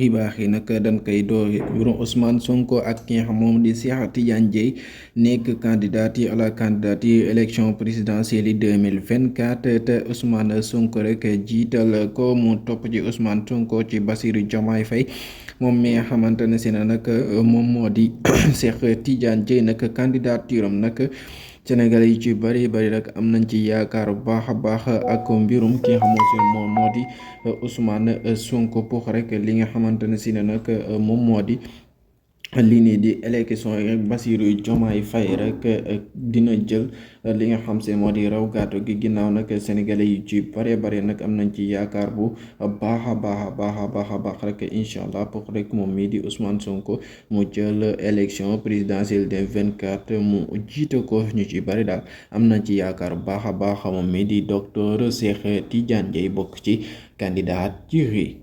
xibaar yi nag dañ koy door mbirum Ousmane Sonko ak ki nga xam moom di Cheikh Tidiane Dièye nekk candidat à la candidature élection présidentielle yi 2024 te Ousmane Sonko rek jiital ko mu topp ci Ousmane Sonko ci Bassirou Diomaye Faye moom mi nga xamante ne si na nag moom moo di Cheikh Tidiane Dièye nag candidature am nag Sénégalais yi ci bari rek am nañ ci yaakaar bu baax a baax ak mbirum ki nga xam si moom moo di Ousmane Sonko pour rek li nga xamante ne si ne nag moom moo di lii nii di élection yi rek Bassirou Diomaye Faye rek dina jël li nga xam se moo di raw gàttu gi ginnaaw nag sénégalais yu ci bare nag am nañ ci yaakaar bu baax a baax rek incha allah pour rek moom mii di Ousmane Sonko mu jël élection présidentielle de 24 mu jiite ko ñu ci bari daal am nañ ci yaakaar bu baax a baax moom mii di docteur Cheikh Tidiane Dièye bokk ci candidat ci